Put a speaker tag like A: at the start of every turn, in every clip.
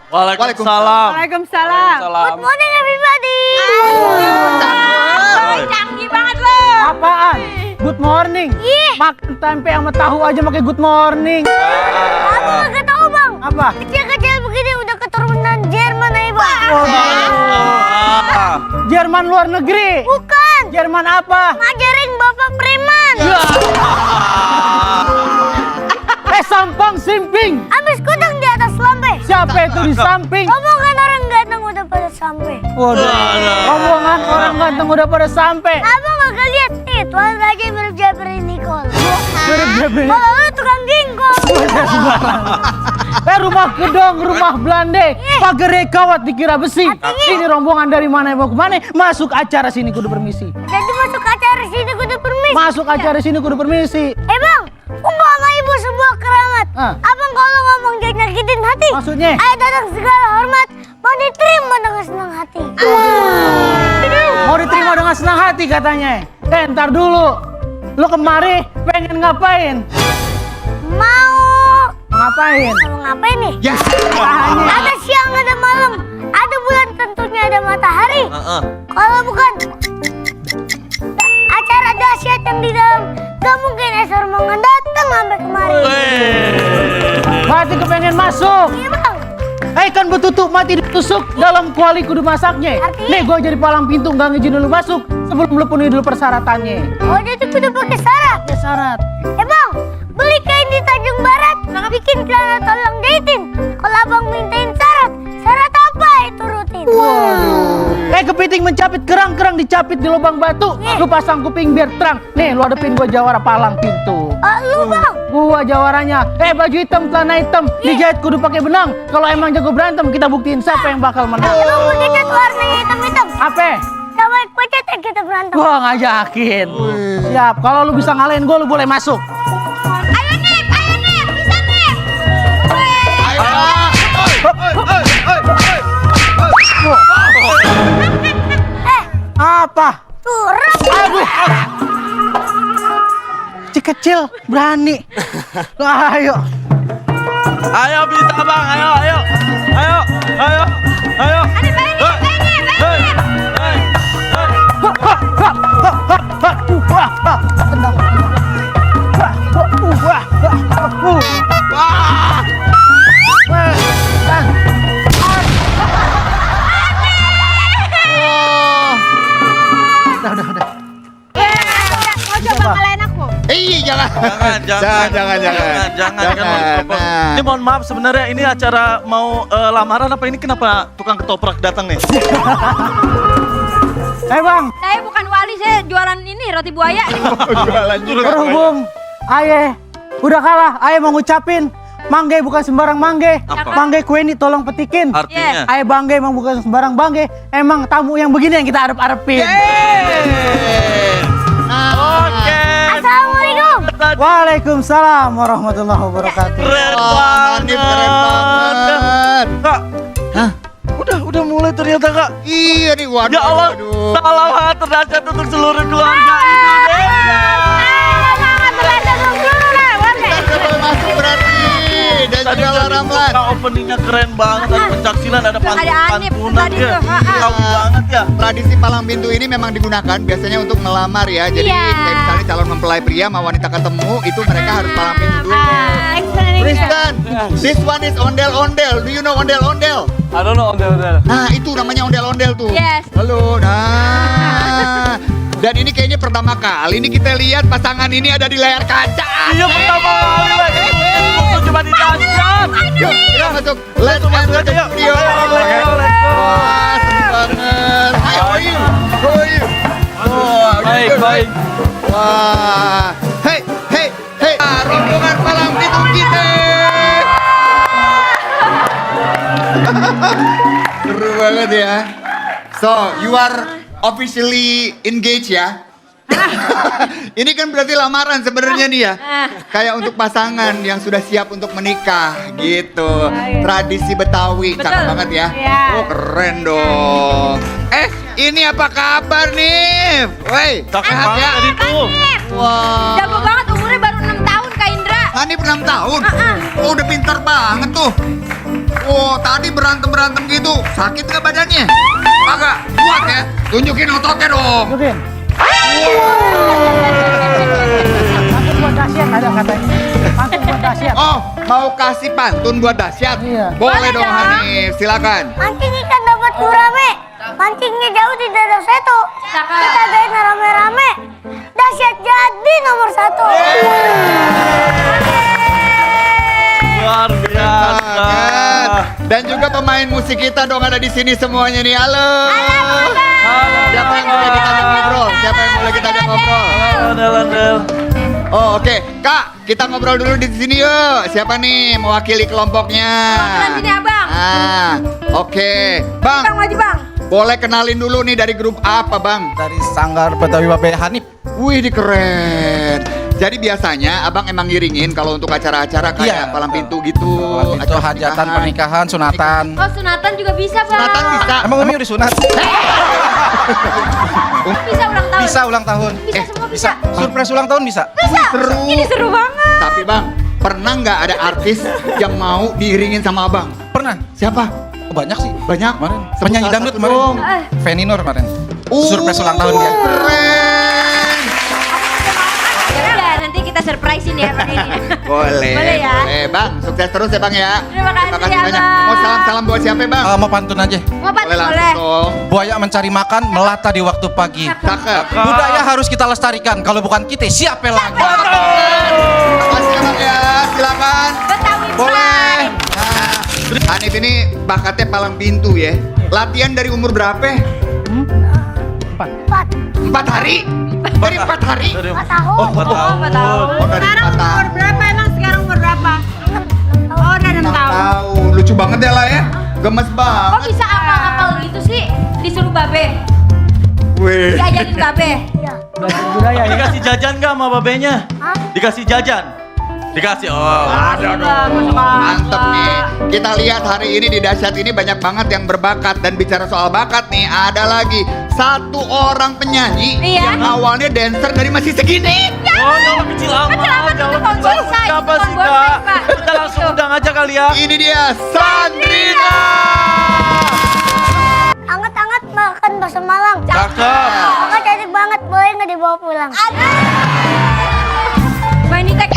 A: Waalaikumsalam.
B: Waalaikumsalam.
C: Good morning everybody.
B: Canggih banget lo.
D: Apaan? Good morning. Makan tempe sama tahu aja pakai good morning.
C: Abang nggak tahu bang.
D: Apa?
C: Kecil-kecil begini udah keturunan Jerman aja bang.
D: Jerman luar negeri.
C: Bukan.
D: Jerman apa?
C: Ngajarin bapak preman.
D: Sampang simping.
C: Abis kudang di atas lambe.
D: Siapa itu di samping?
C: Omongan orang ganteng udah pada sampai.
D: Waduh. Omongan orang ganteng udah pada sampai.
C: Abang nggak lihat nih Tuan Raja mirip Jabri Nicole.
D: Mirip-mirip.
C: Kalau lu tukang jengkol.
D: Rumah gedong, rumah Belanda, pagar kawat dikira besi. Ini rombongan dari mana mau kemana? Masuk acara sini kudu permisi.
C: Jadi masuk acara sini kudu permisi.
D: Masuk acara sini kudu permisi.
C: Bang, umpama ibu sebuah keramat. Abang kalau ngomong jangan nyakitin hati.
D: Maksudnya?
C: Ayo datang segala hormat. Mau diterima dengan senang hati.
D: Mau diterima dengan senang hati katanya. Ntar dulu. Lu kemari pengen ngapain?
C: Mau
D: Ngapain?
C: ngapain nih?
A: Yes.
C: Ada siang, ada malam, ada bulan, tentunya ada matahari. Kalau bukan acara dahsyat yang di dalam, gak mungkin Esar Mongan datang sampai kemari.
D: Berarti kepengen masuk.
C: Iya bang.
D: Kan betutuk mati ditusuk dalam kuali kudu masaknya.
C: Artinya?
D: Nih gua jadi palang pintu nggak ngizinin lu masuk sebelum lu penuhi dulu persyaratannya.
C: Oh jadi kudu pakai syarat.
D: Ya syarat.
C: Bang, beli kain di Tanjung Barat, bikin celana tolong jahitin. Kalau abang mintain syarat, syarat apa itu rutin?
D: Kepiting mencapit kerang-kerang dicapit di lubang batu. Lu pasang kuping biar terang. Nih lu hadepin gua jawara palang pintu.
C: Lu bang.
D: Gua jawaranya. Baju hitam, celana hitam, dijahit kudu pakai benang. Kalau emang jago berantem kita buktiin siapa yang bakal menang.
C: Emang pakai cat warnanya hitam-hitam.
D: Apa?
C: Sama pecet ya kita berantem.
D: Gua nggak yakin. Siap. Kalau lu bisa ngalahin gua, lu boleh masuk.
C: Ayo nih, bisa nih.
D: Apa?
C: Turun.
D: Aduh. Si kecil berani. Ayo.
A: Ayo bisa bang, ayo.
D: Udah.
B: Mau coba ngalahin aku?
A: Jangan. Ini mohon maaf sebenarnya ini acara mau lamaran apa ini kenapa tukang ketoprak datang nih?
D: Bang.
B: Saya bukan wali, saya jualan ini roti buaya nih.
D: Berhubung Aye udah kalah, Aye mau ngucapin mangge bukan sembarang mangge.
A: Apa?
D: Mangge kue ini tolong petikin.
A: Artinya?
D: Aye bangge emang bukan sembarang bangge. Emang tamu yang begini yang kita arep-arepin.
A: Oke.
C: Assalamualaikum.
D: Waalaikumsalam warahmatullahi wabarakatuh.
A: Keren banget. Kak. Udah mulai ternyata kak.
E: Iya nih, waduh.
A: Ya Allah, salam hangat terdahsyat untuk seluruh keluarga Indonesia.
E: Masuk berarti. Dan
A: Tadi
E: juga
A: udah
E: Ramlan.
A: dibuka openingnya keren banget, ada pencaksilan, ada
B: Anip
A: pantunan
B: tadi
A: ya.
B: tuh,
A: Tahu banget ya.
E: Tradisi palang pintu ini memang digunakan biasanya untuk melamar ya. Jadi kayak misalnya calon mempelai pria sama wanita ketemu itu mereka harus palang pintu dulu. Kristen, this one is ondel-ondel. Do you know ondel-ondel?
A: I don't know, ondel-ondel.
E: Nah itu namanya ondel-ondel tuh.
B: Yes.
E: Halo, nah. Dan ini kayaknya pertama kali nih kita lihat pasangan ini ada di layar kaca.
A: Iya pertama kali lagi. Itu cuma di dahsyat.
E: Yuk, kita masuk. Let's
A: Masuk
E: enter
A: aja
E: the
A: yuk.
E: studio.
A: Let's go.
E: Wah, seru banget. Hi, how are you? How are you? Oh,
A: Baik.
E: Wah. Hey. Rombongan palang pintu kita. Seru banget ya. So, you are officially engaged ya? Ini kan berarti lamaran sebenarnya nih ya. Kayak untuk pasangan yang sudah siap untuk menikah gitu. Tradisi Betawi, cakep banget ya. Oh keren dong. Ini apa kabar nih? Woi,
A: Cakep
E: sehat ya?
A: banget itu.
E: Wah.
B: Jago banget, umurnya baru 6 tahun Kak Indra.
E: Hanif 6 tahun? Oh udah pintar banget tuh. Oh, tadi berantem gitu. Sakit nggak badannya? Agak kuat ya. Tunjukin ototnya dong.
D: Mungkin. Pantun buat dahsyat ada katanya. Pantun buat dahsyat.
E: Oh, mau kasih pantun buat dahsyat?
D: Iya.
E: Boleh dong, Hanif. Silakan.
C: Mancing ikan dapat gurame. Mancingnya jauh tidak ada seto. Kita gain rame-rame. Dahsyat jadi nomor 1.
A: Luar biasa.
E: Banget. Dan juga pemain musik kita dong ada di sini semuanya nih. Halo. Siapa yang boleh kita ajak ngobrol? Siapa yang boleh kita ajak ngobrol?
A: Ondel-ondel.
E: Oh, oke. Kak, kita ngobrol dulu di sini yuk. Siapa nih mewakili kelompoknya?
B: Kelompok sini, Abang.
E: Ah, oke. Bang,
B: Bang, maju Bang.
E: boleh kenalin dulu nih dari grup apa, Bang?
F: Dari Sanggar Betawi Babe Hanif.
E: Wih, ini keren. Jadi biasanya abang emang ngiringin kalau untuk acara-acara kayak
F: Iya.
E: palang pintu gitu,
F: Itu
E: acara
F: hajatan, pernikahan, sunatan.
B: Oh, sunatan juga bisa, Bang.
E: Sunatan bisa.
F: Emang Umi udah sunat?
B: Bisa ulang tahun.
F: Bisa ulang tahun.
B: Bisa semua
F: Bisa. Surprise ulang tahun bisa.
E: Seru.
B: Ini seru banget.
E: Tapi bang, pernah nggak ada artis yang mau diiringin sama abang?
F: Pernah.
E: Siapa?
F: Oh, banyak sih.
E: Banyak?
F: Kemarin.
E: Sebut
F: Penyanyi
E: salah
F: dangdut
E: satu
F: kemarin.
E: dong.
F: Feni Nur kemarin. Surprise ulang tahun dia.
E: Keren.
B: Ya udah, nanti kita surprisein ya Bang ini.
E: Boleh,
B: Boleh ya?
E: boleh. Bang, sukses terus ya bang ya.
B: Terima kasih ya,
E: banyak.
B: Bang.
E: Mau salam-salam buat siapa bang?
F: Mau pantun aja.
B: Mau pantun
E: Boleh
B: boleh.
E: langsung dong.
F: Buaya mencari makan melata di waktu pagi.
E: Cakep.
F: Budaya harus kita lestarikan. Kalau bukan kita, siapa lagi?
E: Makasih ya bang ya. Silakan.
B: Betawi
E: Boleh.
B: Pride.
E: Nah, Hanif ini bakatnya palang pintu ya. Latihan dari umur berapa?
D: 4.
E: 4 hari? Dari 4 hari?
A: Dari
C: 4 tahun.
A: Oh, 4 tahun.
B: 4 tahun.
E: Oh, dari
B: Sekarang
E: 4 tahun.
B: umur berapa emang? Sekarang umur berapa? Oh, udah 6 tahun.
E: Tahu, lucu banget ya lah ya. Gemes
B: Kok
E: banget.
B: bisa apal-apal gitu sih? Disuruh babe.
E: Wih.
B: Diajarin babe.
C: Iya.
D: Belajar budaya ya.
A: Dikasih jajan nggak sama babenya?
C: Hah?
A: Dikasih jajan? Dikasih. Oh.
E: Ada dong. Mantep nih. Kita lihat hari ini di Dahsyat ini banyak banget yang berbakat. Dan bicara soal bakat nih, ada lagi satu orang penyanyi
B: Iya.
E: yang awalnya dancer dari masih segini.
A: Oh, yang kecil amat.
B: Kecil amat, itu
A: Yang
B: pohon
A: kecil.
B: bonsai,
A: Siapa
B: pohon
A: sih,
B: bonsai,
A: Kak?
B: Pak.
A: Kita langsung undang aja kali ya.
E: Ini dia, Sandrina.
C: Anget-anget makan bakso Malang.
A: Cakep.
C: Kakak cantik banget, boleh nggak dibawa pulang?
B: Main di take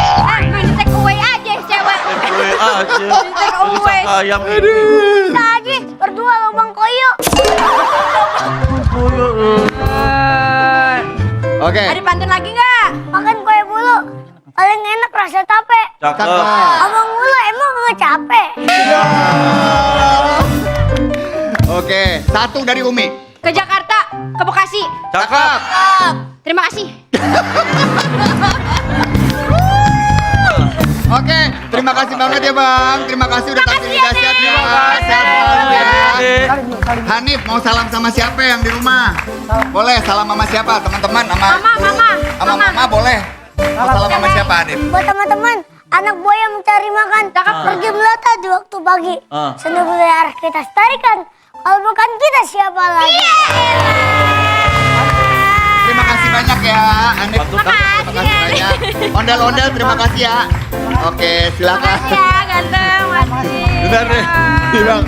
B: away aja cewek.
A: Gue aja.
B: Take away.
A: Ayam ini.
C: Bisa aja, berdua lubang koyo.
E: Oke.
B: Ada pantun lagi nggak?
C: Makan kue bulu, paling enak rasa tape.
A: Cakep.
C: Abang mulu emang nggak capek.
E: Oke, satu dari Umi.
B: Ke Jakarta, ke Bekasi.
A: Cakep.
B: Terima kasih.
E: Oke, terima kasih banget ya Bang. Terima kasih udah kasih Dahsyat ya. Sehat selalu ya.
A: Adik.
D: Salim dulu, salim dulu.
E: Hanif mau salam sama siapa yang di rumah? Boleh salam sama siapa? Teman-teman sama sama mama boleh. Mau salam sama siapa Hanif?
C: Buat teman-teman, anak buaya mencari makan. Pergi melata di waktu pagi.
A: Ah.
C: Seni budaya harus kita lestarikan. Kalau bukan kita siapa lagi?
E: Terima kasih banyak ya Hanif. Terima kasih banyak. Ondel-ondel terima kasih ya. Oke, silakan.
B: Ya, ganteng, makasih.
E: Bentar deh. Nih, Bang.